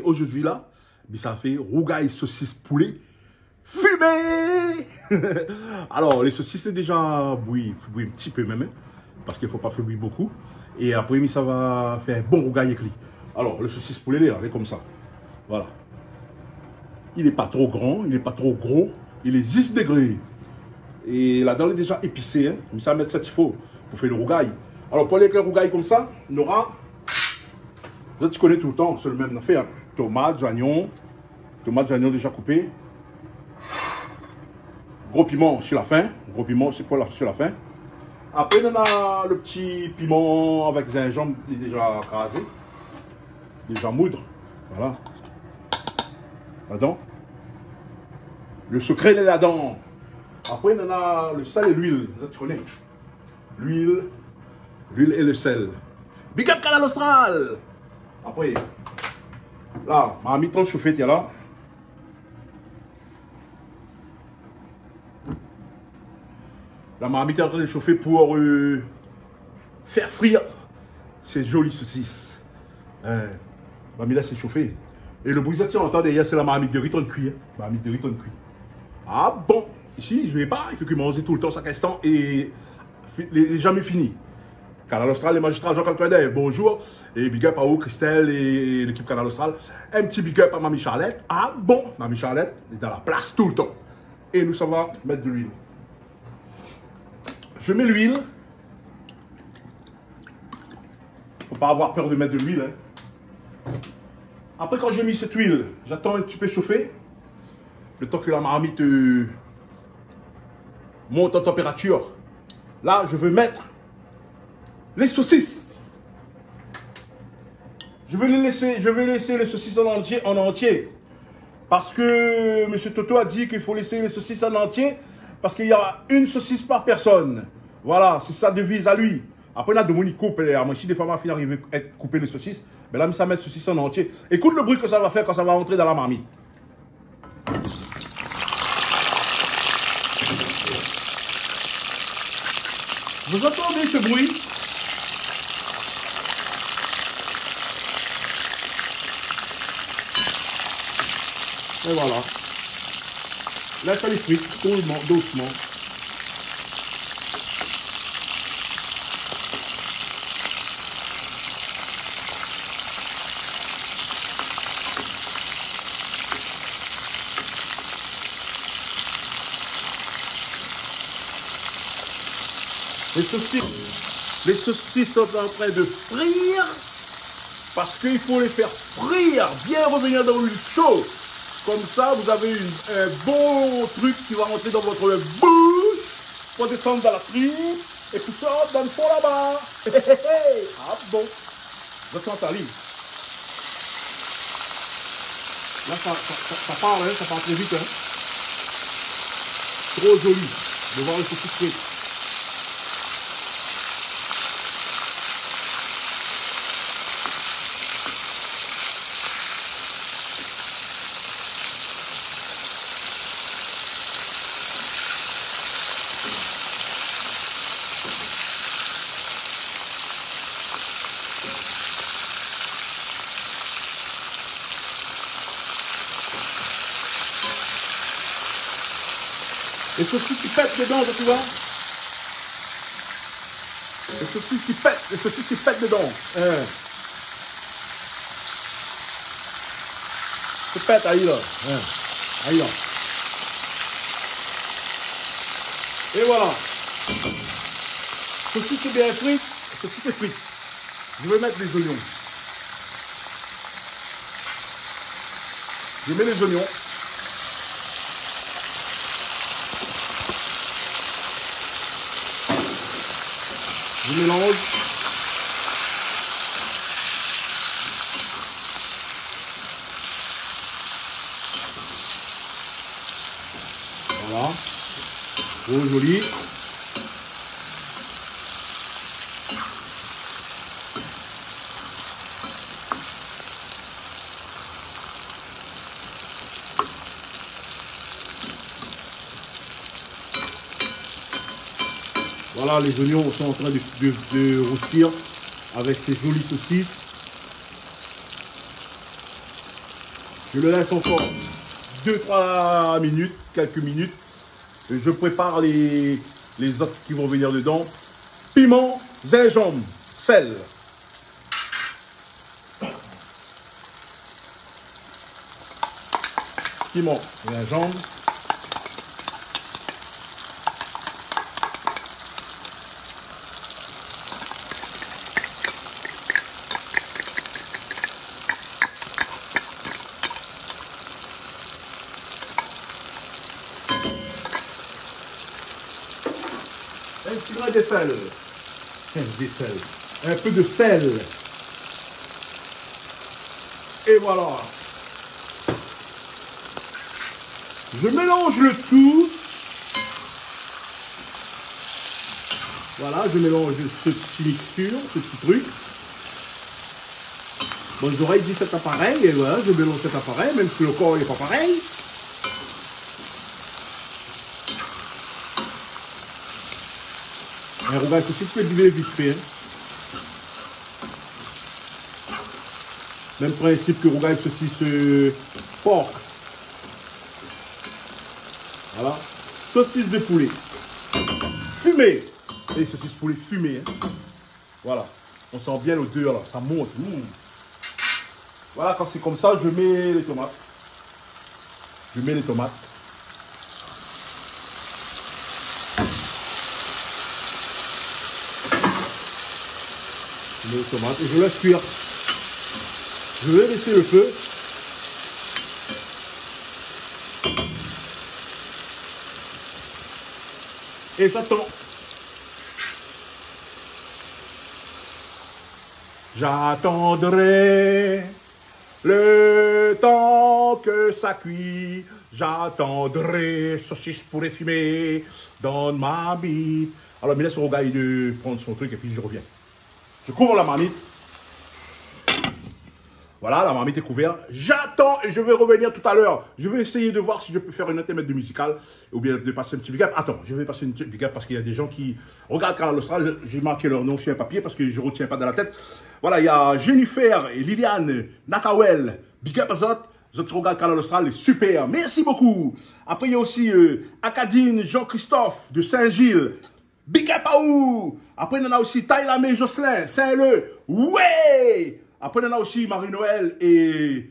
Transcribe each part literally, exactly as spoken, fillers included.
Zordi la, mi sa fé rougay sosis poulé fimé. Alor, lé sosis lé déza bouyi, bouyi in ti pé mèm, in, parské fo pa fé bouyi bokou. É apré, mi sa va fé in bon rougay èk li. Alor, lé sosis poulé, lé, lé konmsa. Voilà. Li lé pa tro gran, li lé pa tro gro, li lé zis dégré. É ladan, lé déza épisé, in. Mi sa mèt sak i fo pou fé lo rougay. Alor, pou alé èk lo rougay konmsa, nora, zot i koné toultan, sé lo mèm nafèr, in. Tomat, zoignon, tomat, zoignon déza koupé. Gro piman si la fin. Gro piman, sé pou la, si la fin. Apré, nana lo ti piman avèk zinzanm ki lé déza krazé, déza moud. Voilà. Ladan. Lo sekré lé ladan. Apré, nana lo sèl é luil. Zot i koné. Luil, luil é lo sèl. Big up Kanal Austral. Apré, la, marmit lé antrinn shofé, tiens la. La marmit lé antrinn shofé pou, euh, fé frir sé zoli sosis. In, ba, mi lès shofé. É lo bri zot i antann dèrièr, sé la marmit de ri antrinn kui, in. Marmit de ri antrinn kui. Ah bon, isi, mi vé pa, i fo ke manzé toultan, shak instan, é fi-, lé, lé zamé fini. Kanal Austral, lé mazistral, Jean-Claude Coindin, bonzour. É big up a ou, Christelle é lékip Kanal Austral. In ti big up a Mami Charlette. Ah bon, Mami Charlette lé dan la plas toultan. É nou, sa va mèt de luil. Je mets l'huile. Faut pas avoir peur de mettre de l'huile, hein. Après, quand j'ai mis cette huile, j'attends un petit peu chauffer, le temps que la marmite, euh, monte en température. Là, je vais mettre les saucisses. Je vais les laisser, je vais laisser les saucisses en entier, en entier. Parce que monsieur Toto a dit qu'il faut laisser les saucisses en entier, parce qu'il y a une saucisse par personne. Voilà, c'est sa devise à lui. Après, na demoun i koup, é amoin osi, défoi, ma fine arivé èt koupé lé sosis. Mé la, mi sa mèt sosis an antié. Ékout lo bri ke sa va fèr kan sa va rantré dan la marmit. Vous entendez ce bruit ? Et voilà. Lès ali fri, koulman, dousman. Les saucisses, les saucisses sont en train de frire. Parce qu'il faut les faire frire, bien revenir dans l'huile chaude. Comme ça, vous avez une, un bon truc qui va rentrer dans votre bouche pour descendre dans la tripe et puis sort dans le fond là-bas. Ah bon. Zot i antann ali. Là, ça, ça, ça, ça part, hein, ça part très vite, hein. Trop joli de voir les saucisses frites. Les saucisses qui pètent dedans, tu vois. Les saucisses qui pètent, les saucisses qui pètent dedans. Hein. Qui pètent, aïe là. Hein. Aïe là. Et voilà. Saucisse bien frite, saucisse frite. Je vais mettre les oignons. Je mets les oignons. Je mélange. Voilà. Trop joli. Voilà, les oignons sont en train de, de, de roussir avec ces jolies saucisses. Je le laisse encore deux, trois minutes, quelques minutes. Je prépare les, les autres qui vont venir dedans. Piment, zinzanm, sel. Piment, zinzanm. Un petit grain de sel. Un petit grain de sel. Un peu de sel. Et voilà. Je mélange le tout. Voilà, je mélange ce petit mixture, ce petit truc. Bon, zorèy di sé pa parèy, é voilà, je mélange sé pa parèy, mèm si lo kor lé pa parèy. In rougay sosis, ou pé divé vit fé, in. Mèm prinsip ke rougay sosis, euh, pork. Voilà. Sosis de poulet. Fumé. É sosis poulet fumé, in. Voilà. On sent bien l'odeur, là. Ça monte. Mm. Voilà, quand c'est comme ça, je mets les tomates. Je mets les tomates. Je mets les tomates et je laisse cuire. Je vais baisser le feu. Et j'attends. J'attendrai le temps que ça cuit. J'attendrai, saucisse poulet fumé dans ma marmite. Alors, mi lès rougay de prendre son truc et puis je reviens. Je couvre la marmite. Voilà, la marmite est couverte. J'attends et je vais revenir tout à l'heure. Je vais essayer de voir si je peux faire une intermède musicale ou bien de passer un petit big up. Attends, je vais passer une petite big up parce qu'il y a des gens qui regardent Kanal Austral. J'ai marqué leur nom sur un papier parce que je retiens pas dans la tête. Voilà, il y a Jennifer et Liliane Nakawel. Big up à zot. Zot i regard Kanal Austral, lé super. Merci beaucoup. Après, il y a aussi, euh, Akadine Jean-Christophe de Saint-Gilles. Big up à vous. Après, nana aussi Taylamé Jocelyn, Saint-Leu. Ouais. Après, nana aussi Marie-Noël et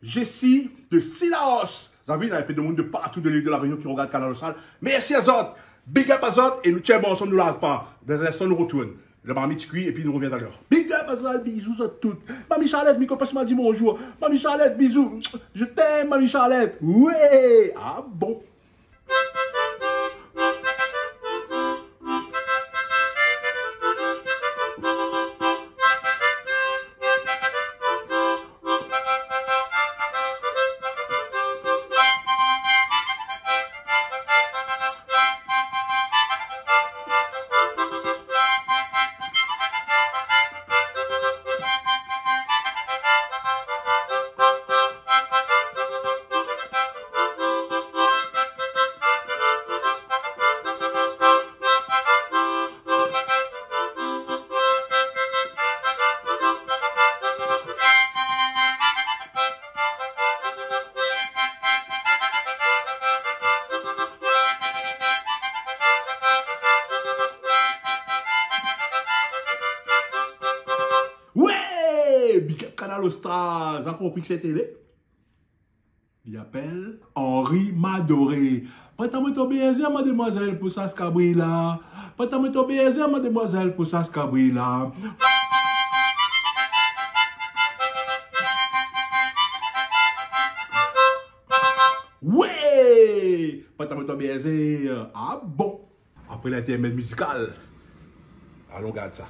Jessie de Cilaos. Zot i voi, nana in pé de moun de partou de l'île de la Réunion ki regard Kanal Austral. Merci à zot. Big up à zot. É nou tien bon ansanm, nou larg pa. Dans un instant, nou retourn. La marmite kui épi nou revien talèr. Big up à zot, bizou zot tout. Mami Charlotte, mi koné pa si ma di bonjour. Mami Charlotte, bizou. Je t'aime, Mami Charlotte. Ouais. Ah bon. Ouais! Big up Kanal Austral, zot la konpri kisa i lé. Li apèl Henri Madoré. Prèt amoin ton bézé, madmwazèl, pou sa skabri la. Prèt amoin ton bézé, madmwazèl, pou sa skabri la. Ouais! Prèt amoin ton bézé. Ah bon? Apré l'intermède musical, alon gard sa.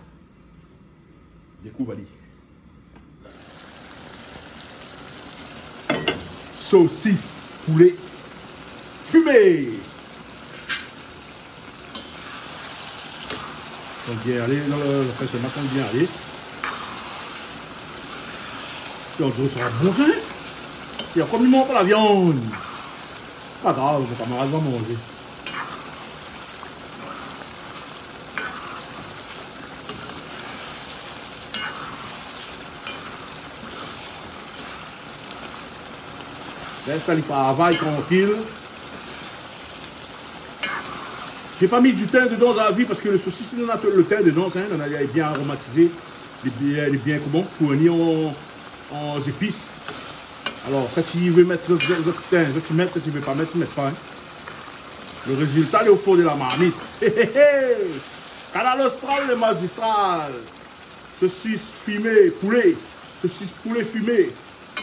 Dékouv ali. Saucisse poulet fumé. Tann bien alé, non, non, non, fé solman tann bien alé. Lodèr sa bon, in? Lé konm i manz pa la viann. Pa grav, mon kamarad va manzé. Lès ali travay trankil. J'ai pas mis du thym dedans, zot la vi, parske le sosis, li néna le thym dedan, sa, li lé bien aromatizé, li lé bien, li lé bien, koman, fourni an, an zépis. Alor, sa ti vé mèt zot, zot, zot thym, sa ti mèt, sa ti vé pa mèt, mèt pa, in. Le rézilta lé o fon de la marmit. Hé, hé, hé ! Kanal Austral, le magistral. Sosis fimé, poulé. Sosis poulé fimé.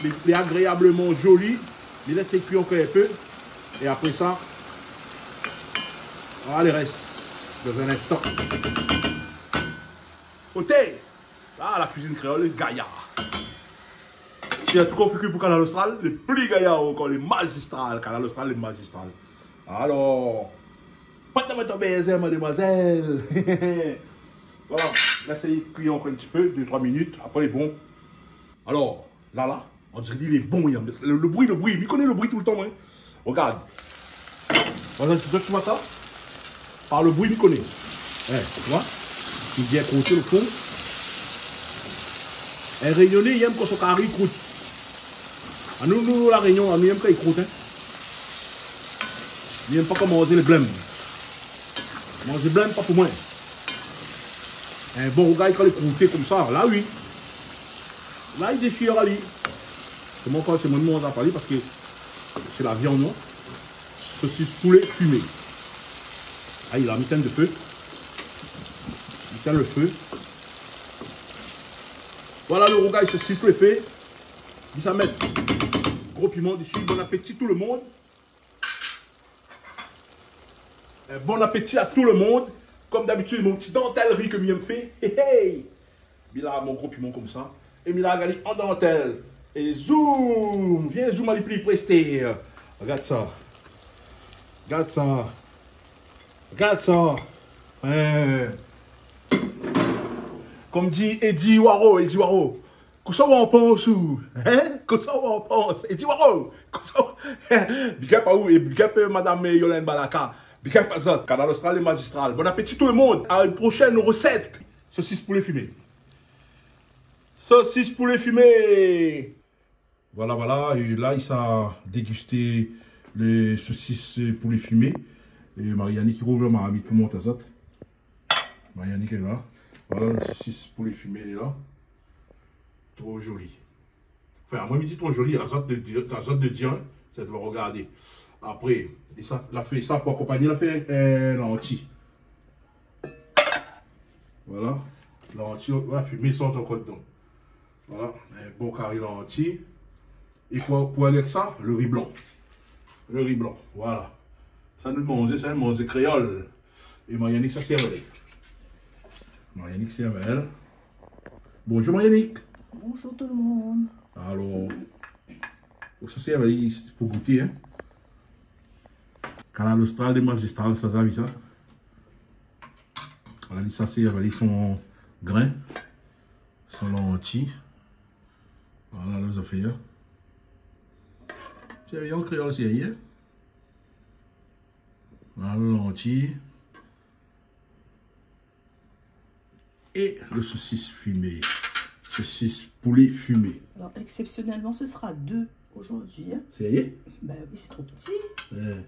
Lé, lé agréableman zoli. Mi lès ali kui ankor in pé. É apré sa, nou va oir le rès dan in instan. Oté ! Ah, la kuizine kréol lé gayar. Si in trik ou fé kui pou Kanal Austral, lé pli gayar ankor, lé magistral. Kanal Austral, lé magistral. Alor, pa de mèt an bézé, madémoizèl. Voilà, lès ali kui ankor in ti pé, dé, troi minit, apré lé bon. Alor, la, la, on diré li lé bon, li. Le, le bri, le bri, mi koné le bri toultan, moin. Regard. Par égzanp, ti voi sa ? Par le bri, mi koné. In, ti voi ? Li lé bien kroté, le fon. In Rényoné, li èm kan son kari i krout. Anou, nou, La Rényon, anou, mi èm kan li krout, in. Mi èm pa koman manzé le blèm. Manzé blèm, pa pou moin. In bon rougay, kan li krouté konmsa, la, oui. La, li déshir ali. Sé moin, kan sé moin, mi manz pa li, parske sé la viann, non ? Sosis poulé fimé. Ayi, la, mi tinn le fé. Mi tinn le fé. Voilà, le rougay sosis lé fé. Mi sa mèt gro piman dési. Bon apéti tout le monde. Euh, bon apéti a tout le monde. Kom dabitid, mon ti dantèl ri ke mi èm fé. Hé, hé ! Mi la mon gro piman konmsa. É mi la gard ali an dantèl. É zoom, vien zoom ali pli pré. Regard sa. Regard sa. Regard sa. Euh, kom di Eddy Waro, Eddy Waro. Kosa ou an pans ou ? In ? Kosa ou an pans ? Eddy Waro, kosa ou... Big up a ou, é big up, euh, madam, euh, Yolène Balaka. Big up a zot. Kanal Austral lé magistral. Bon apéti tout le monde. A une prochaine recette. Sosis poulé fimé. Sosis poulé fimé. Voilà, voilà. É la, li sa dégusté le sosis, euh, poulé fimé. É Mariani ki rouv la marmit pou mont azot. Mariani ki lé la. Voilà, le sosis poulé fimé, li lé la. Tro zoli. Anfin, moin mi di tro zoli, azot de dir, azot de dir, in, sa ou va regardé. Apré, li sa, la fé sa pou akonpagné, la fé, euh, lanti. Voilà. Lanti, la fimé sort ankor dedan. Voilà, in bon kari lanti. É pou, pou alé avèk sa, le ri blan. Le ri blan, voilà. Sa nou manzé, sa manzé kréol. É Mariani sa sèrv ali. Mariani sèrv ali. Bonjour Mariani. Bonjour tout le monde. Alor, pou sa sèrv ali pou gouté, in. Kanal Austral lé magistral, sa, sa, oui, sa. Voilà, li sa sèrv ali son grin. Son lanti. Voilà, la zafèr. Sé an kréol, sé yé. Voilà, lanti. Et le saucisse fumée. Saucisse poulet fumé. Alors, exceptionnellement, ce sera deux aujourd'hui, hein. Sé yé ? Ben oui, c'est trop petit. Ouais.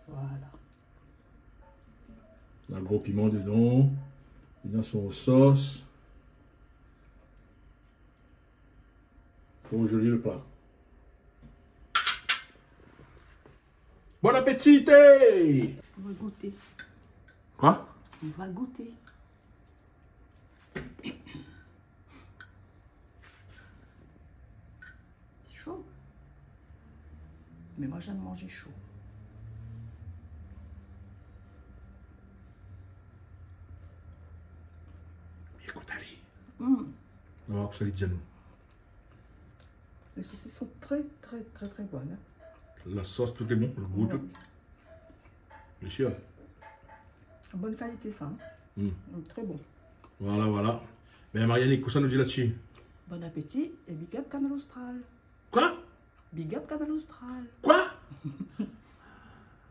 Voilà. La gro piman dedan. Li néna son sos. Tro zoli le pla. Bon appétit ! On va goûter. Koi ? On va goûter. C'est chaud. Mais moi, j'aime manger chaud. Ékout ali. Mm. Nou va oir kosa li di anou. Les saucisses sont très, très, très, très bonnes, hein. La sos, tout lé bon, le gou, tout. Ouais. Bien sûr. Bonne qualité, ça, hein. Mm. Mm, très bon. Voilà, voilà. Ben, Mariani, kosa nou di la dsi ? Bon appétit et big up Kanal Austral. Koi ? Big up Kanal Austral. Koi ?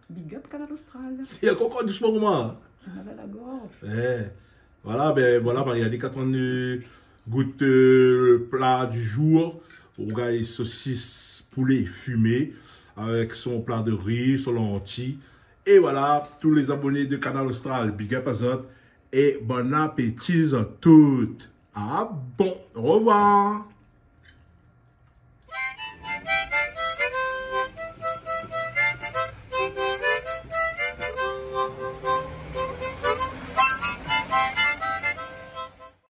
Big up Kanal Austral. É ankor, ankor dousman koman ? J'ai mal à la gorge. Eh. Voilà, ben, voilà, Mariani, kan nou gout, euh, le plat du jour. Ou gingn sosis poulé fimé avèk son pla de ri, son lanti. É voilà, tout lé zaboné de Kanal Austral, big up azot. É bon apéti zot tout. A bon, orevoir.